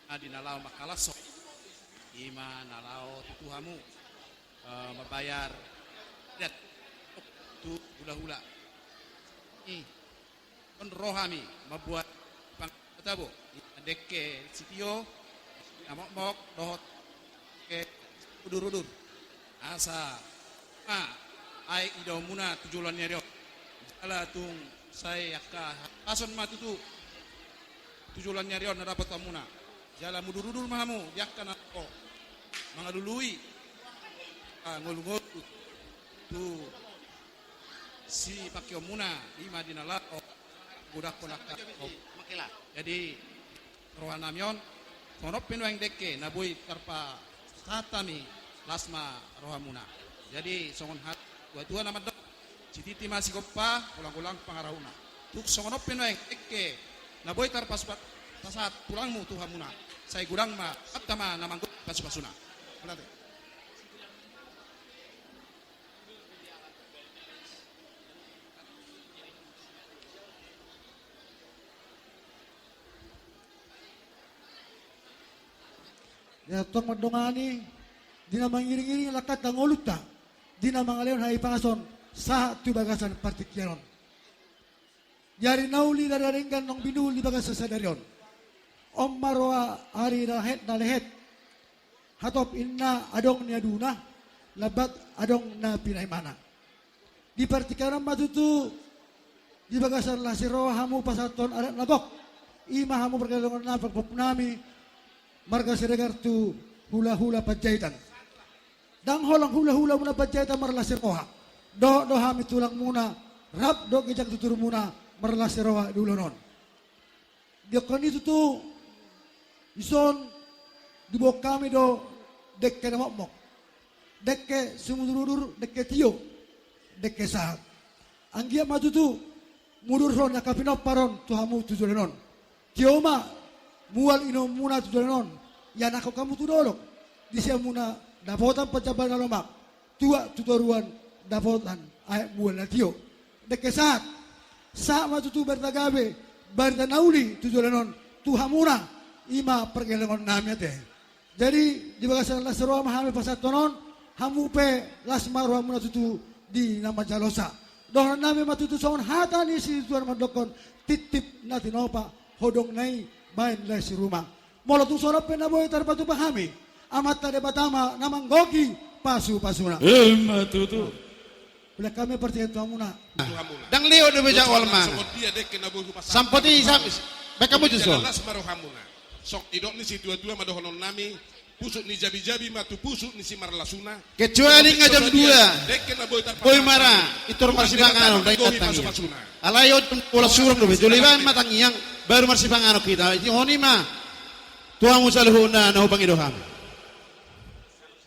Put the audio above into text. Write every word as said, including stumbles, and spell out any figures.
Di na laho mangkalashon, i ma na laho tutu hamu, eh, mambayar adat tu hulahula. I, on ro hami mambuat panghataion, i ma dengke sitio, na mokmok dohot dengke udurudur. Asa ma aek idaonmuna tu joloan ni ari on. Jala tung sai angka hahipason ma tutu tu joloan ni ari on na dapotonmuna. Jala mudurudur ma hamu di angka na laho mangalului, ah, ngolungolu tu sipangkeonmuna, i ma di na laho godangkon angka. Jadi, rohanami on, songon on pe nuaeng dengke na boi tarpasahat hami, las ma rohamuna. Jadi, songon hata ni natuatua na mandok, sititi ma sigompa, golanggolang pangarahutna. Tung songon on pe nuaeng dengke na boi tarpas-, pasahat tulangmu tu hamuna, sai godang ma, angka ma na manggohi pasupasuna. Mauliate. Ia tong mandongani, di na mangiringiring langkanta ngolunta, di na mangalehon hahipason sahat tu bagasan partingkian on. Di ari na uli, di ari na denggan naung binulus di bagasan sadari on. On ma roha ari na lehet, na lehet. Hatop ninna adong niaduna, lambat adong na pinaimana. Di partingkian on ma tutu, di bagasan las ni roha hamu pasahathon adat na gok. I ma hamu pargellengon nami, parpopnami, marga Siregar tu hulahula Panjaitan. Ndang holan hulahulamuna Panjaitan marlas ni roha. Dohot do hami tulangmuna, rap dohot ginjang tuturmuna marlas ni roha di ulaon on. Di angka on i tutu, dison diboan hami do dengke na mokmok. Dengke simudurudur, dengke tio, dengke sahat. Anggiat ma tutu, mudurhon angka pinompar on tu hamu tu joloan on. Tio ma mual inumonmuna tu joloan on, ianakhon hamu tu dolok. Disi hamuna dapotan panjambalan na lomak, tuat tu toruan dapotan aek mual na tio. Dengke sahat, sahat ma tutu barita gabe, barita na uli tu joloan on, tu hamuna, i ma pargellengon nami ate. Jadi, di bagasan las ni roha ma hami pasahathon on, hamu pe las ma rohamuna tutu di na manjalosa. Dohononnami ma tutu songon hata ni situan mandokhon, titip na tinopa, hodong na i baen las ni ruma. Molo tung songon on pe na boi tarpatupa hami, Amanta Debata ma na manggohi pasupasuna. Ima tutu. Ulaon hami partingkian tu hamuna. Ndang lewat dope jadwal ma. Songon dia dengke na boi hupasahat. Sampoti sam-, baen hamu tu son. Las ma rohamuna. Songon nidok ni situatua ma dohononnami, pusuk ni jabijabi ma tu pusuk ni simarlasuna. Kecuali nga jam dua. Dengke na boi tarpatupa. Boi ma ra, i tor marsipanganon, ndang i tangiang. Alai on bolas surang dope, jolo ibaen ma tangiang, baru marsipanganon hita. Songon i ma. Tu hamu saluhutna na hupangido hami.